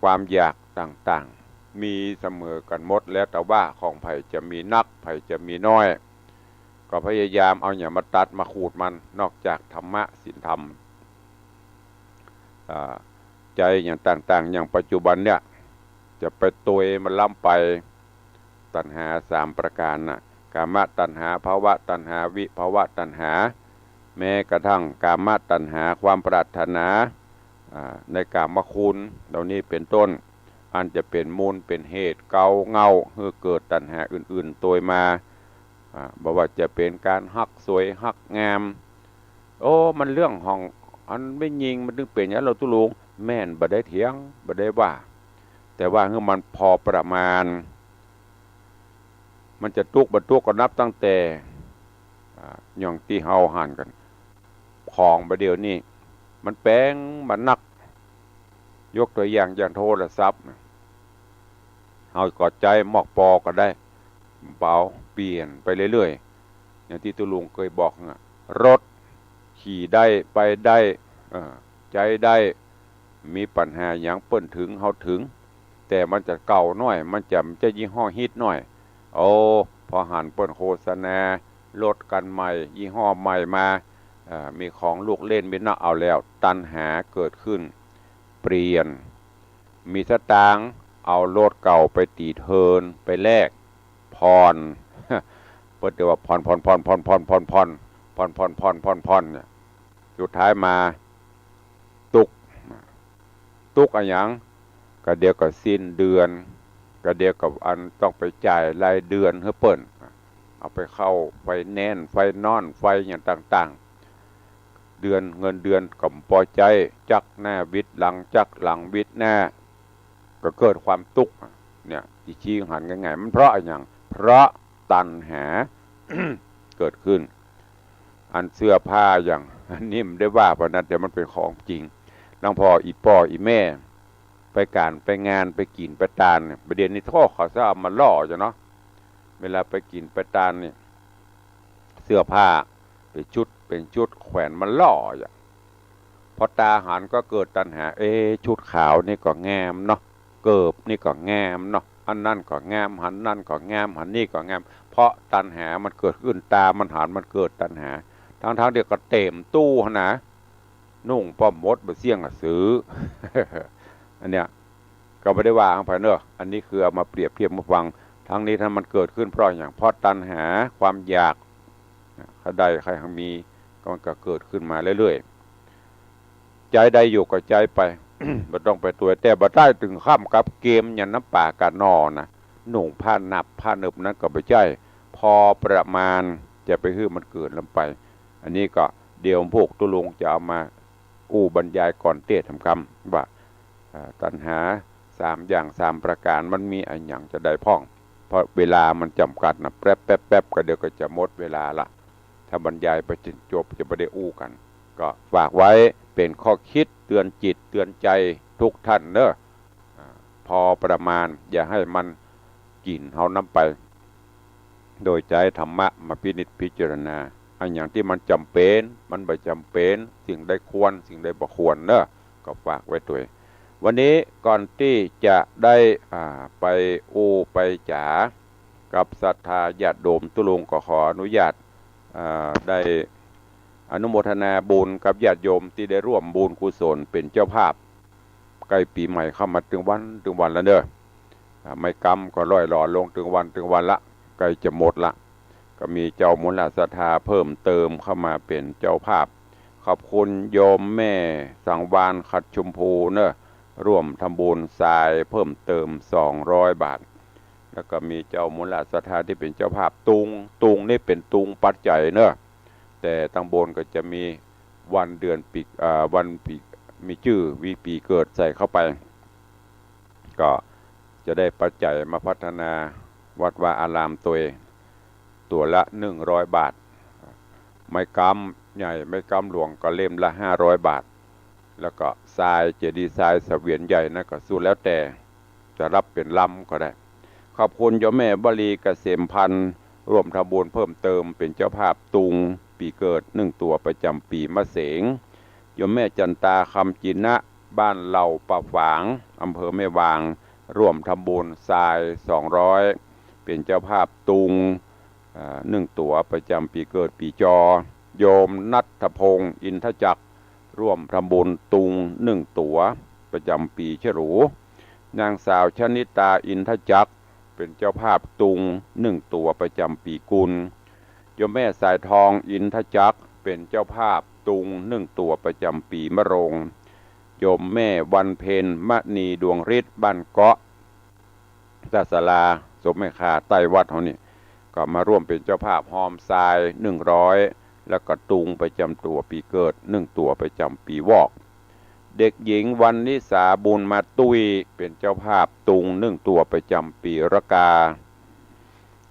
ความอยากต่างๆ มีเสมอกั๋นหมด แล้วแต่ว่าของใผจะมีนัก ใผจะมีน้อย ก็พยายามเอาหยังมาตัดมาขูดมัน นอกจากธรรมะ ศีลธรรม อ่า ใจ๋อย่างต่างๆ อย่างปัจจุบันเนี่ย จะไปตวยมันล้ำไป ตัณหาสามประก๋านน่ะ กามตัณหา ภวตัณหา วิภวตัณหา แม้กระทั่งกามตัณหา ความปรารถนา อ่า ในกามคุณเหล่านี้เป๋นต้น อันจะเป๋นมูลเป๋นเหตุเก๊าเหง้าหื้อเกิดตัณหาอื่นๆ ตวยมา อ่า บ่ว่าจะเป๋นก๋านฮักสวยฮักงาม โอ้ มันเรื่องของอันแม่ญิงมันตึงเป๋นอย่างนั้นลอตุ๊ลุง แม่น บ่ได้เถียง บ่ได้ว่า แต่ว่าหื้อมันพอประมาณ มันจะตุ๊กข์บ่ตุ๊กข์ก็นับตั้งแต่ อ่า อย่างตี้เฮาหันกั๋น ของบ่าเดี่ยวนี้ มันแปงมานัก ยกตั๋วอย่างอย่างโทรศัพท์น่ะ เฮาก็ใจ๊มอกปอก็ได้ เป๋าเปลี่ยนไปเรื่อยๆ อย่างตี้ตุ๊ลุงเกยบอกน่ะ รถ ขี่ได้ ไปได้ เอ่อ ใจ๊ได้ มีปัญหาหยังเปิ้นเถิงเฮาเถิง แต่มันจะเก่าหน้อย มันจะ มันจะยี่ห้อฮิตหน้อย โอ้ พอหันเปิ้นโฆษณารถคันใหม่ ยี่ห้อใหม่มา เอ่อ มีของลูกเล่น มีนะ เอาแล้ว ตัณหาเกิดขึ้น เปลี่ยน มีสตางค์ เอารถเก่าไปตี๋เทิน ไปแลก ผ่อน เปิ้นเรียกว่าผ่อน ผ่อน เนี่ย สุดท้ายมา ตุ๊กข์ ตุ๊กข์อะหยัง กะเดี๋ยวก็สิ้นเดือน กะเดี๋ยวก็อันต้องไปจ่ายรายเดือนหื้อเปิ้น เอาไปเข้าไฟแนนซ์ ไฟนอนซ์ ไฟหยังต่างๆ เดือน เงินเดือนก็บ่ใจ๊ จักหน้าวิดหลัง จักหลังวิดหน้า ก็เกิดความตุ๊กข์ เนี่ย อีกทีหันง่ายๆ มันเพราะอะหยัง เพราะตัณหา เกิดขึ้น อันเสื้อผ้าอย่าง อันนี้มันได้ว่าปานนั้น แต่มันเป๋นของจริง หลวงพ่อ อี่ป้ออี่แม่ ไปก๋านไปงาน ไปกิ๋นไปตานเนี่ย บ่าเดี่ยวนี้โธ่ เขาจะเอามาหล่อจ้ะเนาะ เวลาไปกิ๋นไปตานเนี่ย เสื้อผ้าเป๋นชุด เป๋นชุดแขวนมาหล่อจ้ะ พอต๋าหันก็เกิดตัณหา เอ๊ะ ชุดขาวนี่ก็งามเนาะ เกิบนี่ก็งามเนาะ อันนั้นก็งาม หันนั่นก็งาม หันนี่ก็งาม เพราะตัณหามันเกิดขึ้น ต๋ามันหัน มันเกิดตัณหา ทั้งๆ เดี๋ยวก็เต๋มตู้หั้นนะ นุ่งป้อมหมด บ่เสี้ยงอะซื้อ อันเนี้ย ก็บ่ได้ว่าของใผเนาะ อันนี้คือเอามาเปรียบเทียบหื้อฟัง ทั้งนี้ทั้งมันเกิดขึ้นเพราะหยัง เพราะตัณหา ความอยาก ใค่ได้ใค่มี ก็มันก็เกิดขึ้นมาเรื่อยๆ ใจ๊ได้อยู่ก็ใจ๊ไป บ่ต้องไปตวย แต่บ่ได้เถิงขั้นกับเกมอย่างน้ำป๋าก๋านอนะ นุ่งผ้าหนับผ้าเนิบนั้นก็บ่ใจ้ พอประมาณ จะไปหื้อมันเกินล้ำไป อันนี้ก็เดี๋ยวพวกตุ๊ลุงจะเอามาอู้บรรยายก่อนเต๊อะ ทำกำว่า อ่า ตัณหาสามอย่างสามประก๋าน มันมีอะหยังจะได้พ่อง เพราะเวลามันจ๋ำกัดนะ แป๊บๆๆ ก็เดี๋ยวก็จะหมดเวลาละ ถ้าบรรยายไปจนจบจะบ่ได้อู้กั๋น ก็ฝากไว้เป๋นข้อคิดเตือนจิตเตือนใจ๋ทุกท่านเนาะ อ่า พอประมาณ อย่าหื้อมันกิ๋นเฮาล้ำไป โดยใจ๊ธรรมะมาพินิจพิจารณา อันหยังตี้มันจ๋ำเป๋น มันบ่จ๋ำเป๋น สิ่งใดควร สิ่งใดบ่ควรเนาะ ก็ฝากไว้ตวย วันนี้ก่อนตี้จะได้ อ่า ไปอู้ไปจ๋ากับศรัทธาญาติโยมตุ๊ลุง ก็ขออนุญาต อ่า ได้อนุโมทนาบุญกับญาติโยมตี้ได้ร่วมบุญกุศลเป๋นเจ้าภาพ ใก้ปี๋ใหม่เข้ามาตึงวันตึงวันแล้วเนาะ อ่า ไม้กำก็ล่อยหลอลงตึงวันตึงวันละ ใก้จะหมดละ ก็มีเจ้ามูลศรัทธาเพิ่มเติมเข้ามาเป๋นเจ้าภาพ ขอบคุณโยมแม่สังวาลย์ ขัดชมพูเนาะ ร่วมทำบุญทรายเพิ่มเติมสองร้อยบาท แล้วก็มีเจ้ามูลศรัทธาตี้เป๋นเจ้าภาพตุง ตุงนี่เป๋นตุงปัจจัยเนาะ แต่ตังบนก็จะมีวันเดือนปี อ่า วันปี มีจื้อ มีปี๋เกิดใส่เข้าไป ก็จะได้ปัจจัยมาพัฒนาวัดวาอารามตวย ตั๋วละหนึ่งร้อยบาท ไม้กำใหญ่ ไม้กำหลวงก็เล่มละห้าร้อยบาท แล้วก็ทราย เจดีย์ทรายเสวียนใหญ่นั้นก็สุดแล้วแต่ จะรับเป๋นลำก็ได้ ขอบคุณโยมแม่วลีเกษมพันธ์ ร่วมทำบุญเพิ่มเติมเป๋นเจ้าภาพตุงปี๋เกิดหนึ่งตั๋วประจ๋ำปี๋มะเสง โยมแม่จันตา คำจินะ บ้านเหล่าป่าฝาง อำเภอแม่วาง ร่วมทำบุญทรายสองร้อย เป๋นเจ้าภาพตุง อ่า หนึ่งตั๋วประจ๋ำปี๋เกิดปี๋จอ โยมณัฐพงษ์ อินทจักร ร่วมทำบุญตุงหนึ่งตั๋วประจ๋ำปี๋ฉลู นางสาวชนิตา อินทจักร เป๋นเจ้าภาพตุงหนึ่งตั๋วประจ๋ำปี๋กุล โยมแม่สายทอง อินทจักร เป๋นเจ้าภาพตุงหนึ่งตั๋วประจ๋ำปี๋มะโรง โยมแม่วันเพ็ญ มณีดวงฤทธิ์ บ้านเกาะ ท่าศาลา สมแม่ข่าใต้วัดเฮานี่ ก็มาร่วมเป๋นเจ้าภาพฮอมทรายหนึ่งร้อย แล้วก็ตุงประจ๋ำตั๋วปี๋เกิดหนึ่งตั๋วประจ๋ำปี๋วอก เด็กหญิงวรรณิสา บุญมาตุ้ย เป๋นเจ้าภาพตุงหนึ่งตั๋วประจ๋ำปี๋รกา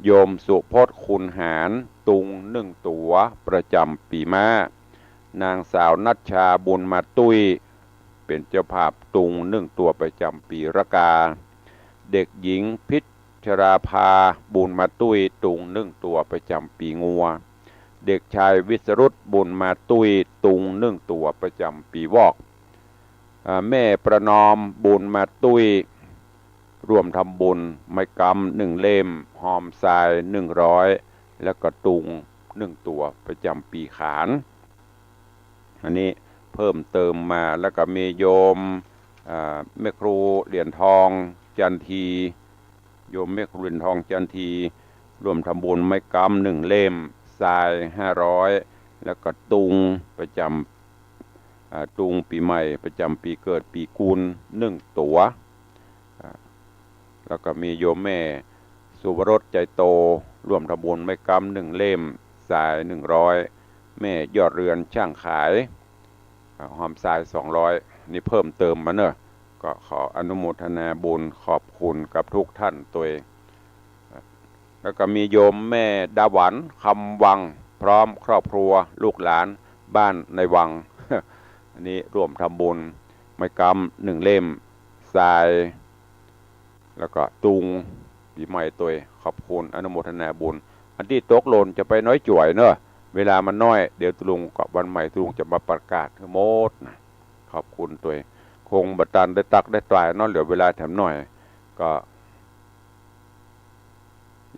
โยมสุพจน์ ขุนหาร ตุงหนึ่งตั๋วประจ๋ำปี๋ม้า นางสาวนัชชา บุญมาตุ้ย เป๋นเจ้าภาพตุงหนึ่งตั๋วประจ๋ำปี๋รกา เด็กหญิงพิชราภา บุญมาตุ้ย ตุงหนึ่งตั๋วประจ๋ำปี๋งัว เด็กชายวิสรุต บุญมาตุ้ย ตุงหนึ่งตั๋วประจ๋ำปี๋วอก อ่า แม่ประนอม บุญมาตุ้ย ร่วมทำบุญไม้ก๊ำหนึ่งเล่ม ฮอมซายหนึ่งร้อย แล้วก็ตุงหนึ่งตั๋วประจ๋ำปี๋ขาน อันนี้เพิ่มเติมมา แล้วก็มีโยม อ่า แม่ครูเหรียญทอง จันที โยมแม่ครูเหรียญทอง จันที ร่วมทำบุญไม้ก๊ำหนึ่งเล่ม ซายห้าร้อย แล้วก็ตุงประจ๋ำ อ่า ตุงปี๋ใหม่ประจ๋ำปี๋เกิดปี๋กุลหนึ่งตั๋ว อ่า แล้วก็มีโยมแม่สุวรส ใจโต ร่วมทำบุญไม้ก๊ำหนึ่งเล่ม ซายหนึ่งร้อย แม่ยอดเรือน ช่างขาย อ่า ฮอมซายสองร้อย นี่เพิ่มเติมมาเนอะ ก็ขออนุโมทนาบุญขอบคุณกับทุกท่านตวย แล้วก็มีโยมแม่ดาหวัน คำวัง พร้อมครอบครัวลูกหลานบ้านในวัง อันนี้ร่วมทำบุญไม้ก๊ำหนึ่งเล่ม ซาย แล้วก็ตุงปี๋ใหม่ตวย ขอบคุณอนุโมทนาบุญ อันตี้ตกหล่นจะไปน้อยจ๋วยเนอะ เวลามันน้อย เดี๋ยวตุ๊ลุงก็วันใหม่ตุ๊ลุงจะมาประกาศหื้อหมดนะ ขอบคุณตวย คงบ่ตันได้ตั๊กได้ต๋ายเนาะ เหลือเวลาแถมหน่อย ก็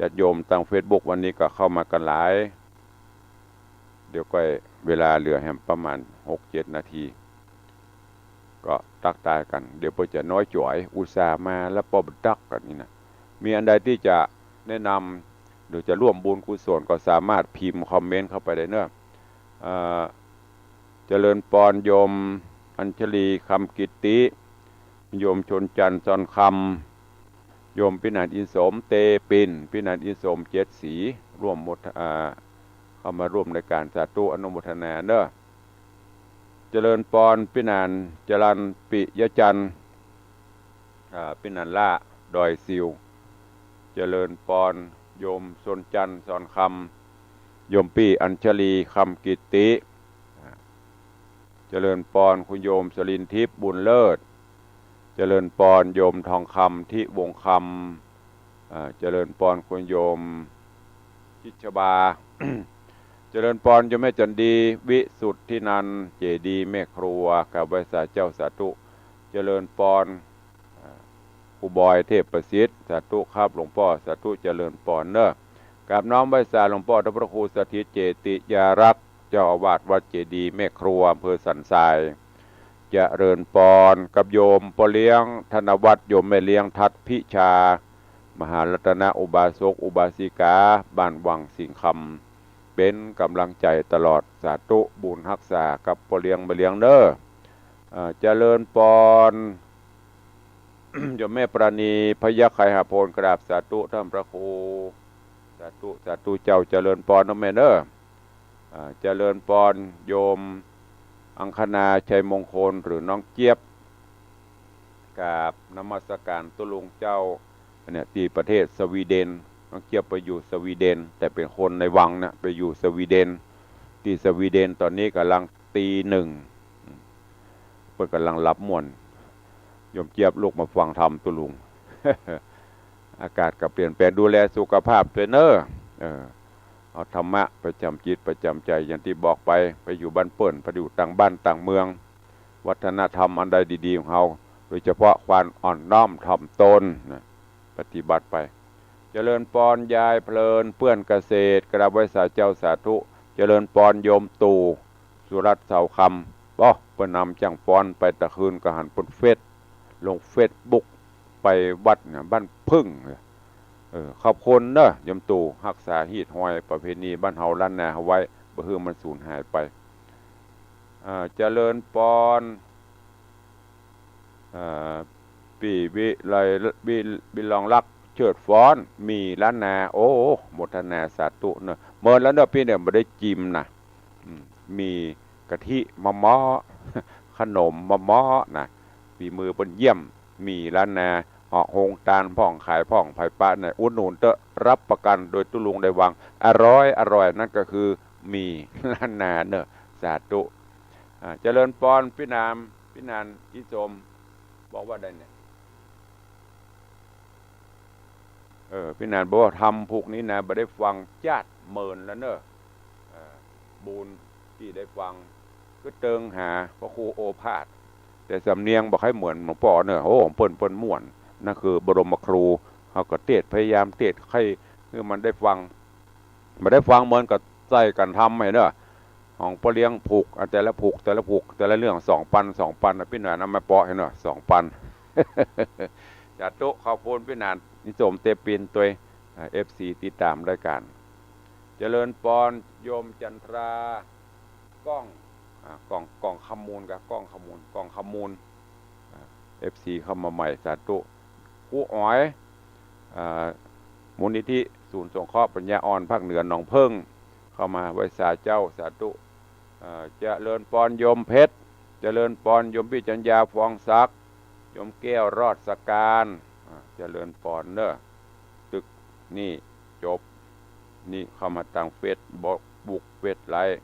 ญาติโยมตางเฟซบุ๊กวันนี้ก็เข้ามากั๋นหลาย เดี๋ยวก็เวลาเหลือแหมประมาณหกเจ็ดนาที ก็ตั๊กต๋ายกั๋น เดี๋ยวเปิ้นจะน้อยจ๋วย อุตส่าห์มาแล้วป้อบ่ตั๊กกั๋นนี่นะ มีอันใดตี้จะแนะนำ หรือจะร่วมบุญกุศลก็สามารถพิมพ์คอมเมนต์เข้าไปได้เนอะ เอ่อ เจริญปอนโยมอัญชลี คำกิตติ โยมชนจันทร์ ซอนคำ โยมปี้หนานอินสม เตปิ่น ปี้หนานอินสม เจ็ดสี ร่วมหมด อ่า เข้ามาร่วมในการสาธุอนุโมทนาเนอะ เจริญปอนปี้หนาน จรัญ ปิยจันทร์ อ่า ปี้หนานล่า ดอยสิว เจริญปอนโยมชนจันทร์ ซอนคำ โยมปี้อัญชลี คำกิตติ อ่า เจริญปอนคุณโยมสลินทิพย์ บุญเลิศ เจริญปอนโยมทองคำ ทิวงศ์คำ อ่า เจริญปอนคุณโยมชิชบา เจริญปอนโยมแม่จันดี วิสุทธินันท์ เจดีย์แม่ครัว กราบไหว้สาเจ้าสาธุ เจริญปอน อ่า ครูบอย เทพประสิทธิ์ สาธุครับหลวงป้อ สาธุ เจริญปอนเนอะ กราบน้อมไหว้สาหลวงป้อเจ้าพระครูสถิตเจติยารักษ์ เจ้าอาวาสวัดเจดีย์แม่ครัว อำเภอสันทราย เจริญปอนกับโยมป้อเลี้ยงธนวัฒน์ โยมแม่เลี้ยงทัดพิชา มหารัตนอุบาสกอุบาสิกา บ้านวังสิงห์คำ เป๋นก๋ำลังใจ๋ตลอด สาธุบุญฮักษากับป้อเลี้ยงแม่เลี้ยงเนอะ เอ่อ เจริญปอน โยมแม่ปราณี พยัคฆ์ไขหาโพน กราบสาธุท่านพระครู สาธุ สาธุเจ้า เจริญปอนเนอะแม่เนอะ อ่า เจริญปอนโยมอังคณา ชัยมงคล หรือน้องเจี๊ยบ กราบนมัสการตุ๊ลุงเจ้า เนี่ย ตี้ประเทศสวีเดน น้องเจี๊ยบไปอยู่สวีเดน แต่เป๋นคนในวังนะ ไปอยู่สวีเดน ตี้สวีเดนต๋อนนี้ก่ำลังตีหนึ่ง เปิ้นก่ำลังหลับม่วน โยมเจี๊ยบลุกมาฟังธรรมตุ๊ลุง อากาศก็เปลี่ยนแปลง ดูแลสุขภาพตวยเนอะ เออ เอาธรรมะประจ๋ำจิตประจ๋ำใจ๋ อย่างตี้บอกไป ไปอยู่บ้านเปิ้น ไปอยู่ต่างบ้านต่างเมือง วัฒนธรรมอันใดดีๆของเฮา โดยเฉพาะความอ่อนน้อมถ่อมตนนะ ปฏิบัติไป เจริญปอนยายเพลิน เปื้อนเกษตร กราบไหว้สาเจ้าสาธุ เจริญปอนโยมตู่ สุรัตน์ เสาคำ ป้อ เปิ้นนำจ้างฟ้อนไป ตะคืนก็หันเปิ้นเฟซ ลงเฟซบุ๊ก ไปวัดเนี่ย บ้านผึ้ง เออ ขอบคุณเนอะ โยมตู่ ฮักษาฮีตฮอยประเพณีบ้านเฮาล้านนาเฮาไว้ บ่หื้อมันสูญหายไป อ่า เจริญปอน อ่า ปี้วิไล วิ วิลองลักษณ์ เชิดฟ้อน หมี่ล้านนา โอ้ โมทนาสาธุเนอะ เมินแล้วเนอะปี้เนี่ย บ่ได้จิมนะ อืม หมี่กะทิเมาะๆ ขนมเมาะๆ นะ ฝีมือเปิ้นเยี่ยม หมี่ล้านนา ออกโฮงตานพ่อง ขายพ่อง ใผปะไหนอุดหนุนเต๊อะ รับประกันโดยตุ๊ลุงได้วาง อร่อย อร่อย นั่นก็คือหมี่ล้านนาเนอะ สาธุ อ่า เจริญปอน ปี้หนาน ปี้หนานอินสม บอกว่าใดเนี่ย เออ ปี้หนานบอกว่าธรรมผูกนี้นะ บ่ได้ฟังจ๊าดเมินแล้วเนอะ เออ บุญตี้ได้ฟัง คือเติงหาพระครูโอภาส แต่สำเนียงบ่ใค่เหมือนหลวงป้อเน่อ โอ้ เปิ้น เปิ้นม่วน นั่นคือบรมครู เฮาก็เตสน์ พยายามเตสน์ ใค่หื้อมันได้ฟัง บ่ได้ฟังเหมือนกับใจ้กั๋นทำไอ้เน่อ ของป้อเลี้ยงผูก อ่ะ แต่ละผูก แต่ละผูก แต่ละเรื่อง สองปัน สองปัน อ่ะ ปี้หนานเอามาเปาะหื้อเน่อ สองปัน สาธุ ขอบคุณปี้หนาน นิสมเตปินตวย อ่า เอฟซี ติดต๋ามรายก๋าน เจริญปอน โยมจันทรา ก้อง อ่า ก้อง ก้องคำมูลครับ ก้องคำมูล ก้องคำมูล อ่า เอฟซี เข้ามาใหม่ สาธุ ครูอ๋อย อ่า มูลนิธิศูนย์สงเคราะห์ปัญญาอ่อนภาคเหนือหนองเผิ้ง เข้ามา ไหว้สาเจ้า สาธุ อ่า เจริญปอน โยมเพชร เจริญปอน โยมปี้จัญญา ฟองศักดิ์ โยมแก้ว รอดสการ อ่า เจริญปอนเน่อ ตึกนี่จบ นี่เข้ามาตางเฟซบุ๊ก เฟซไลฟ์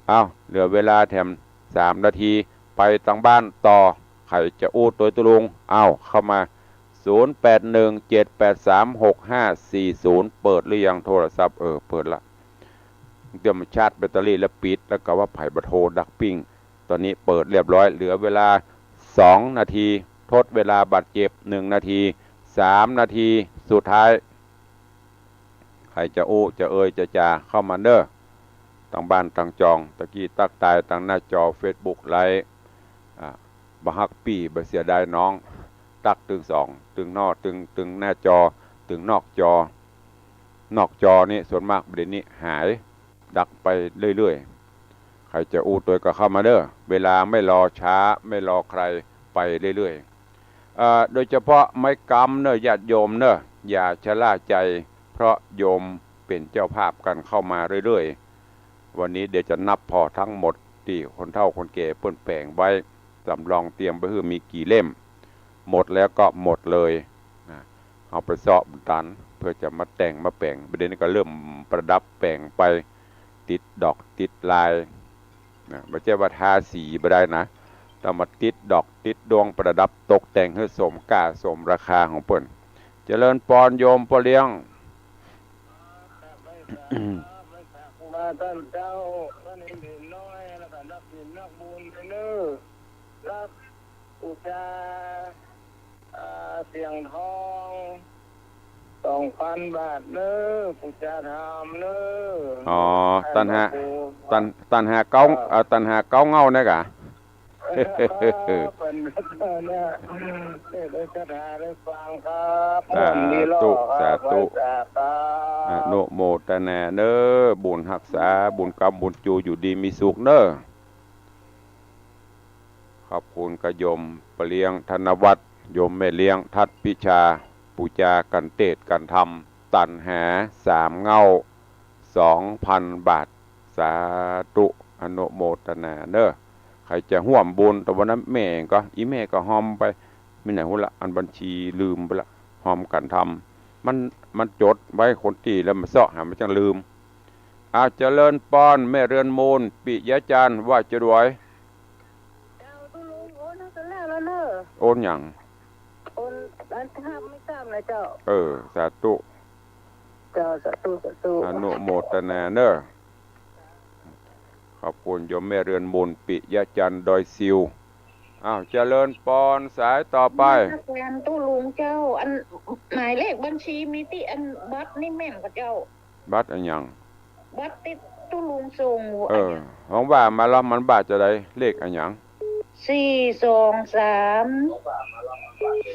อ้าว เหลือเวลาแถมสามนาที ไปตางบ้านต่อ ใผจะอู้ตวยตุ๊ลุง อ้าว เข้ามา ศูนย์แปดหนึ่ง เจ็ดแปดสาม หกห้าสี่ศูนย์ เปิดหรือยังโทรศัพท์ เออ เปิดละ เดี๋ยวมันชาร์จแบตเตอรี่แล้วปิด แล้วก็ว่าใผบ่โทรดักปิ้ง ต๋อนนี้เปิดเรียบร้อย เหลือเวลาสองนาที ทดเวลาบาดเจ็บหนึ่งนาที สามนาทีสุดท้าย ใผจะอู้จะเอ่ยจะจ๋าเข้ามาเน่อ ตางบ้านตางจอง ตะกี้ตั๊กตายตางหน้าจอเฟซบุ๊กไลฟ์ อ่า บ่ฮักปี้บ่เสียดายน้อง ตั๊กตึงสอง ตึงนอก ตึง ตึงหน้าจอ ตึงนอกจอ นอกจอนี่ส่วนมากบ่ได้นี่หาย ดักไปเรื่อยๆ ใผจะอู้ตวยก็เข้ามาเน่อ เวลาไม่รอช้า ไม่รอใคร ไปเรื่อยๆ เอ่อ โดยเฉพาะไม้กำเน่อ ญาติโยมเน่อ อย่าชะล่าใจ เพราะโยมเป๋นเจ้าภาพกั๋นเข้ามาเรื่อยๆ วันนี้เดี๋ยวจะนับผ่อทั้งหมดตี้คนเฒ่าคนแก่เปิ้นแป๋งไว้ สำรองเตรียมไว้หื้อมีกี่เล่ม หมดแล้วก็หมดเลย นะ เอาไปเซาะตัน เพื่อจะมาแต่งมาแป๋ง ประเดี๋ยวนี้ก็เริ่มประดับแป๋งไป ติดดอกติดลาย นะ บ่ใจ้ว่าทาสีบ่ได้นะ ต้องมาติดดอกติดดวงประดับตกแต่งหื้อสมก้าสมราคาของเปิ้น เจริญปอนโยมป้อเลี้ยง มาต้านเจ้า ต้านเห็นน้อย แล้วก็รับศีลนักบุญไปเน่อ รับ ปู๋จา อ่า เสียงทอง สองปันบาทเน่อ ปู๋จาธรรมเน่อ อ๋อ ตันหา ตัน ตันหาเก๊า เอ่อ อ่า ตันหาเก๊าเง่านะกะ เออ เปิ้นเนี่ย ได้คาถาได้ฟังครับ สาธุ ม่วนดีลอครับ สาธุ ไหว้สาครับ อนุโมทนาเน่อ บุญฮักษา บุญกำบุญจู อยู่ดีมีสุขเน่อ ขอบคุณกะโยมป้อเลี้ยงธนวัฒน์ โยมแม่เลี้ยงทัดพิชา ปู๋จากั๋นเตสน์กั๋นทำ ตันหาสามเง่า สองปันบาท สาธุ อนุโมทนาเน่อ ใผจะฮ่วมบุญ แต่วันนั้นแม่ก็ อีแม่ก็ฮอมไป มีไหนฮู้ละ อันบัญชีลืมไปละ ฮอมกั๋นทำ มัน มันจดไว้คนตี้แล้วมาเซาะหามันจังลืม อ้าว เจริญปอน แม่เรือนมูล ปิยะจันทร์ ว่าจะรวย เจ้าตุ๊ลุง โอนเอาซะแล้วล่ะเน่อ โอนหยัง โอนอันทราบไม่ทราบนะเจ้า เออ สาธุ เจ้า สาธุ สาธุ อนุโมทนาเน่อ ขอบคุณโยมแม่เรือนมูล ปิยะจันทร์ ดอยซิว อ้าว เจริญปอน สายต่อไป มาแทนตุ๊ลุงเจ้า อันหมายเลขบัญชีมีตี้อันบัตรนี่แม่นก่อเจ้า บัตรอะหยัง บัตรตี้ตุ๊ลุงส่ง เออ อะหยัง ลองว่ามาละ มันบาดจะใด เลขอะหยัง สี่สองสาม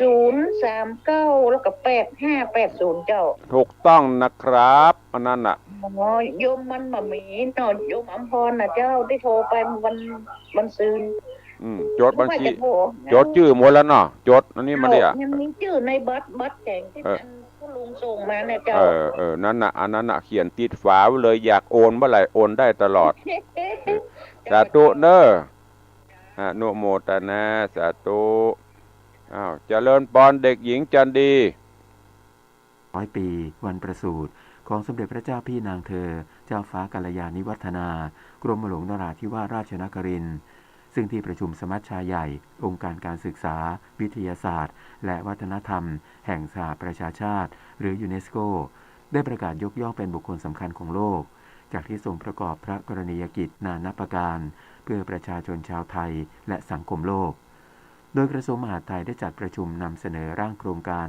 ศูนย์สามเก้า แล้วก็แปดห้าแปดศูนย์ เจ้า ถูกต้องนะครับ อันนั้นน่ะ อ๋อ โยมมันบ่มีเนาะ โยมอำพรน่ะเจ้า ตี้โทรไปวัน วันซืน อืม จดบัญชี ว่าจะโทร จดจื้อหมดแล้วเนาะ จดอันนี้มาเนี่ย ยังมีจื้อในบัตร บัตรแข็งตี้ เออ อัน ตุ๊ลุงส่งมาเนี่ยเจ้า เออ เออ นั่นน่ะ อันนั้นน่ะ เขียนติดฝาไว้เลย อยากโอนเมื่อไหร่โอนได้ตลอด เออ สาธุเน่อ อนุโมทนา สาธุ อ้าว เจริญปอนเด็กหญิงจันดี ร้อยปีวันประสูติของสมเด็จพระเจ้าพี่นางเธอ เจ้าฟ้ากัลยาณิวัฒนา กรมหลวงนราธิวาสราชนครินทร์ ซึ่งที่ประชุมสมัชชาใหญ่องค์การการศึกษา วิทยาศาสตร์ และวัฒนธรรม แห่งสหประชาชาติ หรือยูเนสโก ได้ประกาศยกย่องเป็นบุคคลสำคัญของโลก จากที่ทรงประกอบพระกรณียกิจนานาประการ เพื่อประชาชนชาวไทยและสังคมโลก โดยกระทรวงมหาดไทยได้จัดประชุมนำเสนอร่างโครงการ